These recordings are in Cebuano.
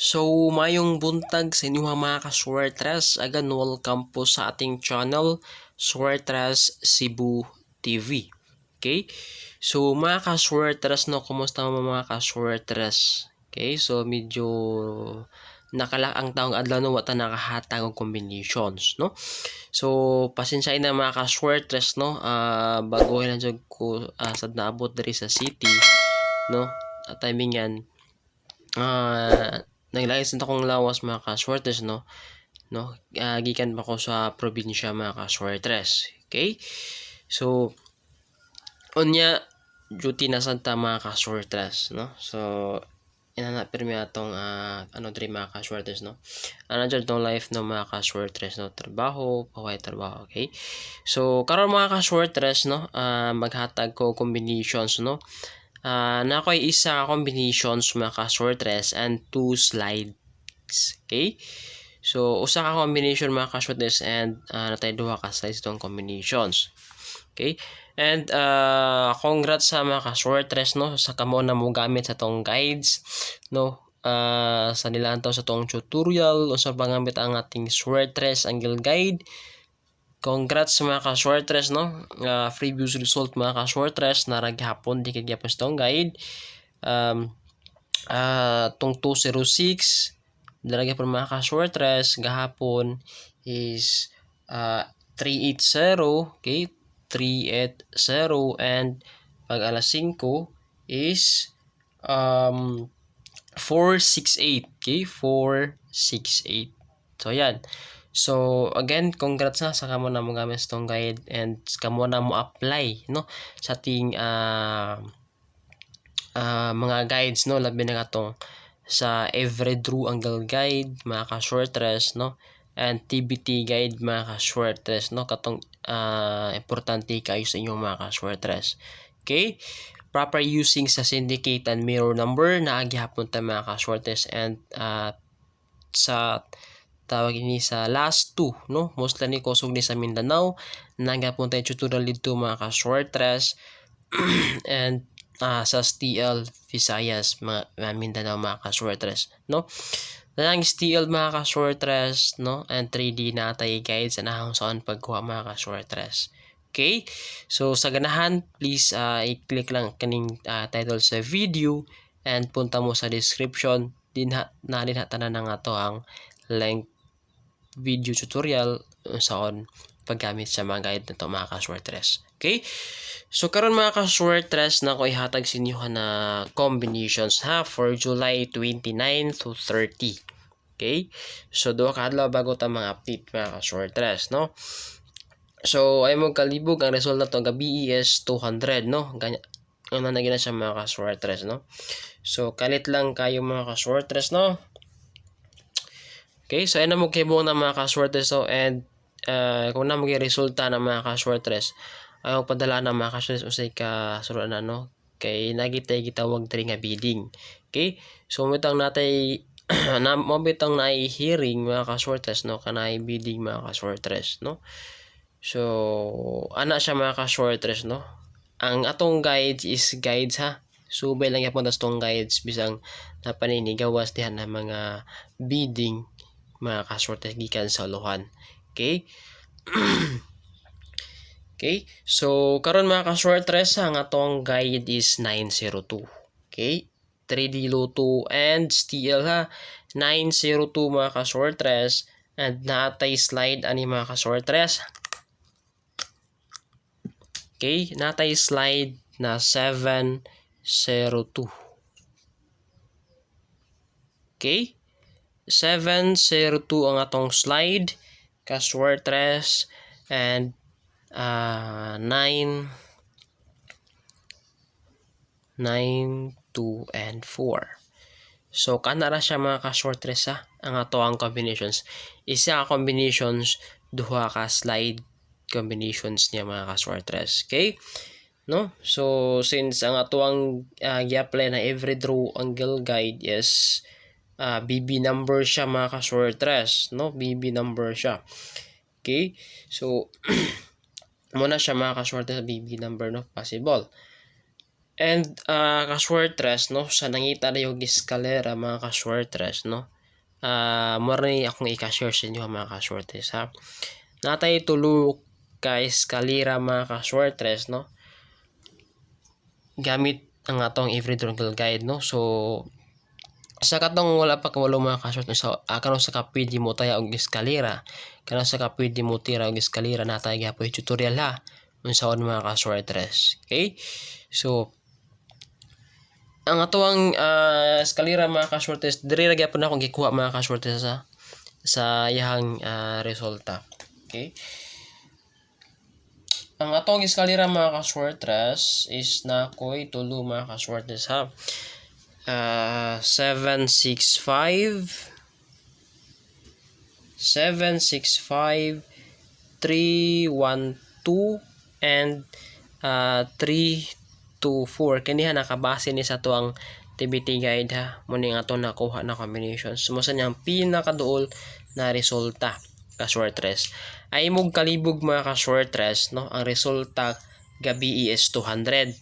So, mayong buntag sa inyo, mga kaswertres. Again, welcome po sa ating channel, Swertres Cebu TV. Okay? So, mga kaswertres, no, kumusta mo, mga kaswertres? Okay? So, medyo nakalak ang taong adlaw, no, wata nakahatag og combinations, no? So, pasensya na, mga kaswertres, no? Bago lang jud ko sad naabot diri sa city, no? At timing yan, naglayas na akong lawas, mga kaswertres, no, gikan pa ko sa probinsya, mga kaswertres. Okay, so unya duty na sad ta, mga kaswertres, no? So ina na pirmi atong ano diri, mga kaswertres, no? Ana jud tong life, no, mga kaswertres, no? Trabaho, paway, trabaho. Okay, so karon, mga kaswertres, no, maghatag ko combinations, no? Na ako'y isa ka combinations, mga kaswertres, and two slides. Okay? So, usa ka combination, mga kaswertres, and natay duha ka slides itong combinations. Okay? And congrats sa mga kaswertres, no, sa kamo na mo gamit sa tong guides, no, sa nilantaw sa tong tutorial unsa panggamit ang ating Swertres Angle Guide. Congrats sa mga kaswertres, no? Previous result, mga kaswertres, nara gihapon di kay gyapon sa tong guide. Tong 206 dara gyapon, mga kaswertres. Gahapon is 380, okay, 380, and pag alas 5 is 468, okay, 468. So yan. So again, congrats na sa kamo na mo gamit sa tong guide and kamo na mo apply, no, sa ating mga guides, no, labi na katong sa Every Draw Angle Guide, mga ka-swertres, no, and TBT guide, mga ka-swertres, no? Katong importante kayo sa inyong, mga ka-swertres. Okay, proper using sa syndicate and mirror number na gihapon ta, mga ka-swertres, and sa tawag ini sa last two, no, mostly ni kusog ni sa Mindanao, nagapon tayo tutorial dito, mga ka-swertres, and sa STL Visayas, mga Mindanao, mga ka-swertres, no? Ang STL, mga ka-swertres, no, and 3D na tay guides sa saan pagkuha, mga ka-swertres. Okay, so sa ganahan, please i-click lang kaning title sa video and punta mo sa description dinha na dinha tanan na nga to ang link video tutorial saon paggamit sa mga guide na to, mga ka-swertres. Okay? So karon, mga ka-swertres, na ko ihatag sa inyo na combinations ha for July 29 to 30. Okay? So duha ka adlaw bago ta mga update, mga ka-swertres, no? So ay mo kalibog ang result nato gabi is 200, no? Ganya ano na gina siya, mga ka-swertres, no? So kalit lang kayo, mga ka-swertres, no? Okay, so ayun na mo kibong na, mga ka-swertres, so and kung na mo resulta na, mga ka-swertres, ayaw padala na, mga ka-swertres, usay ka suruan na, no, kay nagitay gitawag diri nga bidding. Okay, so mitang natay na mo bitang naay hearing, mga ka-swertres, no, kanay bidding, mga ka-swertres, no? So ana siya, mga ka-swertres, no? Ang atong guides is guides ha. Subay lang yapon tas tong guides bisang napaninigawas diha na mga bidding, mga kaswerte, gikan sa uluhan. Okay? Okay? So, karon, mga kaswertres, ang atong guide is 902. Okay? 3D Lotto and STL ha. 902, mga kaswertres, and natay slide ani, mga kaswertres. Okay? Natay slide na 702. Okay? 702 ang atong slide, kaswertres, and 9 9 2 and 4. So kana ra siya, mga kaswertres ha, ang ato ang combinations. Isa ka combinations, duha ka slide combinations niya, mga kaswertres. Okay, no? So since ang ato ang gi-apply na Every Draw Angle Guide is BB number siya, mga kaswertres, no? BB number siya. Okay, so muna siya, mga kaswerte, sa BB number, no, possible. And kaswertres, no, sa nangita na yung eskalera, mga kaswertres, no. Mo ni akong ika-share sa inyo, mga kaswertres, ha. Natay tulo ka eskalera, mga kaswertres, no. Gamit ang atong every Angle guide, no. So sa katong wala pa kawalo, mga kaswertres, sa karon sa ka pwede mo taya og eskalera, karon sa ka pwede mo tira og eskalera, natay gyapon tutorial, ha, unsaon, mga kaswertres. Okay? So ang atoang eskalera, mga kaswertres, diri ra gyapon akong gikuha, mga kaswertres, sa iyang resulta. Okay? Ang atong eskalera, mga kaswertres, is nakoy tulo, mga kaswertres, ha. 765, 765, 312 and 324. Kaniha nakabase ni sa tuang TBT guide, ha. Muna nga ato nakuha na combinations. Mo sa niyang pinakaduol na resulta, kaswertres. Ay mong kalibog, mga kaswertres, no, ang resulta gabi is 200.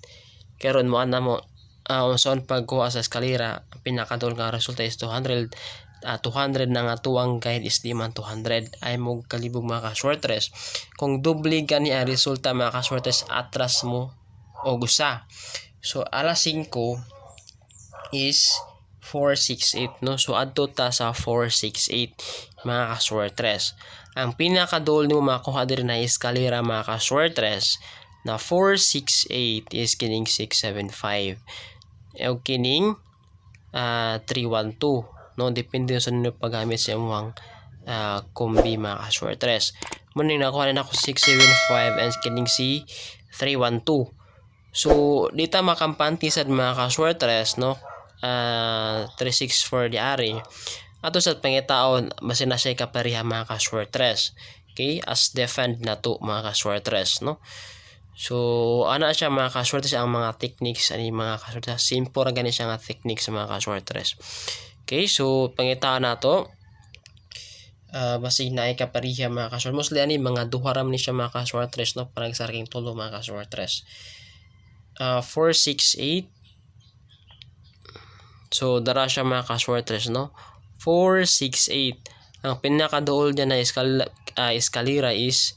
Karon mo ana mo unsaon pagkuha sa eskalera, ang pinakaduol nga resulta is 200. 200 na nga tuwang guide is di man 200. Ay mo kalibog, mga kaswertres. Kung doble gani ang resulta, mga kaswertres, atras mo o gusa. So alas 5 is 468, no. So adto ta sa 468, mga kaswertres. Ang pinakaduol nimo makuha diri na eskalera, mga kaswertres, na 468 is kining 675 o kining 312, no, depende sa ninyo paggamit sa imong kombi, mga kaswertres. Mo ning nakuha na nako 675 and kining si 312. So di ta makampante sad, mga kaswertres, no, 364 di ari ato sa pangitaon, basin na siya kapareha, mga kaswertres. Okay, as defend na to, mga kaswertres, no. So ana siya, mga kaswertres, ang mga techniques ani, mga kaswertres. Simple ra gani siya nga techniques, mga kaswertres. Okay, so pangitaan nato basig naay kapariha, mga kaswertres. Mostly ani mga duha ra man ni siya, mga kaswertres, no, parang sa raking tulo, mga kaswertres. 468. So dara siya, mga kaswertres, no, 468. Ang pinakaduol niya na eskalera is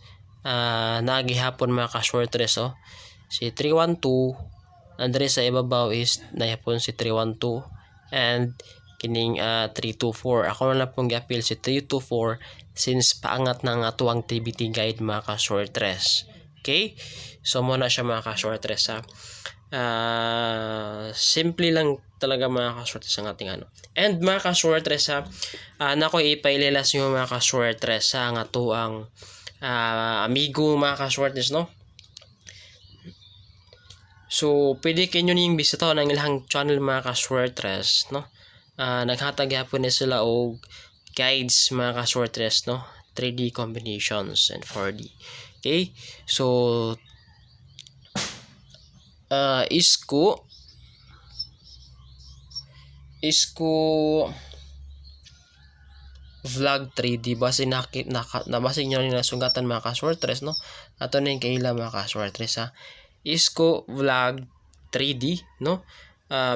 nagihapon, mga kaswertres, oh. Si 312 andre sa ibabaw is nahapon si 312 and kining 324. Ako na lang pong giapil si 324 since paangat na nga atuang TBT guide, mga kaswertres. Okay? So mo na siya, mga kaswertres, ha. Simple lang talaga, mga kaswertres, ang ating ano. And mga kaswertres, ha, nako ipailelas nyo, mga kaswertres, sa nga tuang amigo, mga kaswertres, no. So pwede kinyo ning bisita ang ilang channel, mga kaswertres, no. Naghatag gyapon ni sila og guides, mga kaswertres, no, 3D combinations and 4D. Okay, so Isko Vlog 3D, base nakit naka, nabase nyo rin nasugatan, mga kaswertres, no. Ato na yung kaila, mga kaswertres, ha, Isko Vlog 3D, no.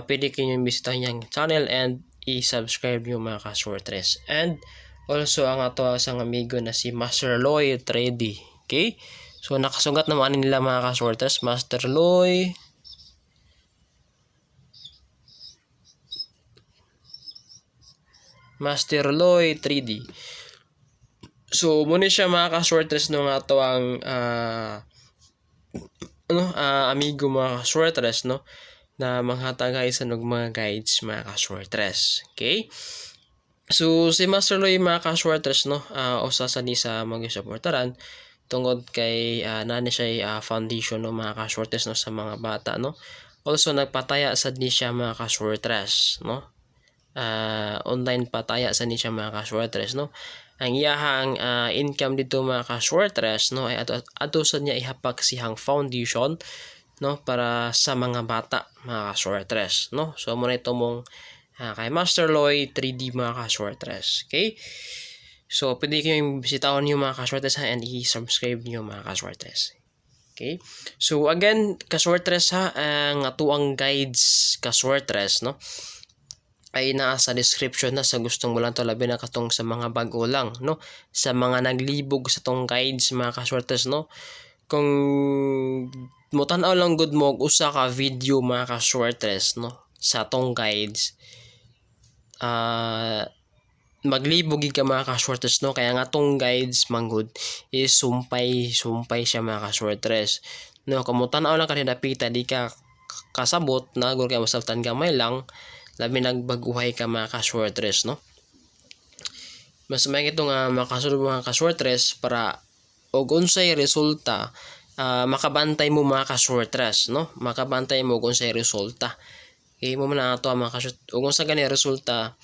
Pwede kayo bisitahin yung channel and i-subscribe nyo, mga kaswertres. And also ang ato sang amigo na si Master Loy 3D. Okay, so nakasugat naman nila, mga kaswertres. Master Loy 3D. So muna siya, mga kaswertres, no, nga ato ang ano amigo, mga kaswertres, no, na manghatag sa og mga guides, mga kaswertres. Okay? So si Master Loy, mga kaswertres, no, usa sa ni sa mga suportaran tungod kay nani siya foundation, no, mga kaswertres, no, sa mga bata, no. Also nagpataya sad ni siya, mga kaswertres, no. Online pataya sa ni siya, mga kaswertres, no. Ang iyahang income dito, mga kaswertres, no, ay ato, ato sa niya ihapak siyang foundation, no, para sa mga bata, mga kaswertres, no. So mo na ito mong kay Master Loy 3D, mga kaswertres. Okay? So pwede kayong bisitahon niyo, mga kaswertres, and i-subscribe niyo, mga kaswertres. Okay? So again, kaswertres ha, ang atuang guides, kaswertres, no, ay naa sa description na sa gustong mo lang to, labi na katong sa mga bag-o lang, no, sa mga naglibog sa tong guides, mga kaswertres, no. Kung motan-aw lang gud mo og usa ka video, mga kaswertres, no, sa tong guides, maglibog gid ka, mga kaswertres, no, kaya nga tong guides manggod is sumpay sumpay siya, mga kaswertres, no. Kung motan-aw lang ka dapita, di ka kasabot na gud kay masabtan gamay lang, labi nagbaguhay ka, mga kaswertres, no. Mas may ito nga makasulod, mga kaswertres, para og unsay resulta, makabantay mo, mga kaswertres, no, makabantay mo og unsay resulta. Okay mo man ato, mga kaswert, ug unsa gani resulta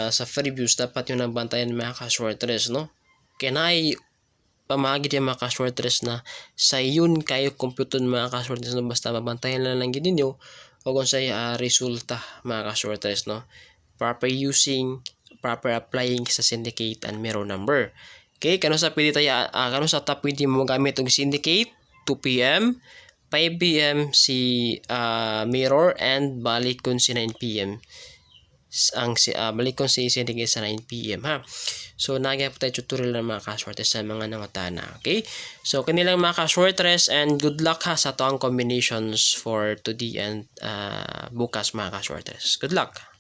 sa previews, dapat yung nabantayan, mga kaswertres, no, kay naay pamagi diya, mga kaswertres, na sa yun kayo kompyuton, mga kaswertres, no, basta mabantayan lang lang gid ninyo og unsay resulta, mga kaswertres, no, proper using, proper applying sa syndicate and mirror number. Okay, kano sa pwede tayo, kano sa ta pwede mo gamit og syndicate? 2 p.m., 5 p.m. si mirror and balik kun si 9 p.m. Ang si balik kun si syndicate sa 9 p.m. ha. So nagya po tayo tutorial ng mga kaswertres sa mga nangutana. Okay? So kanilang mga kaswertres, and good luck ha sa atoang combinations for today and bukas, mga kaswertres. Good luck.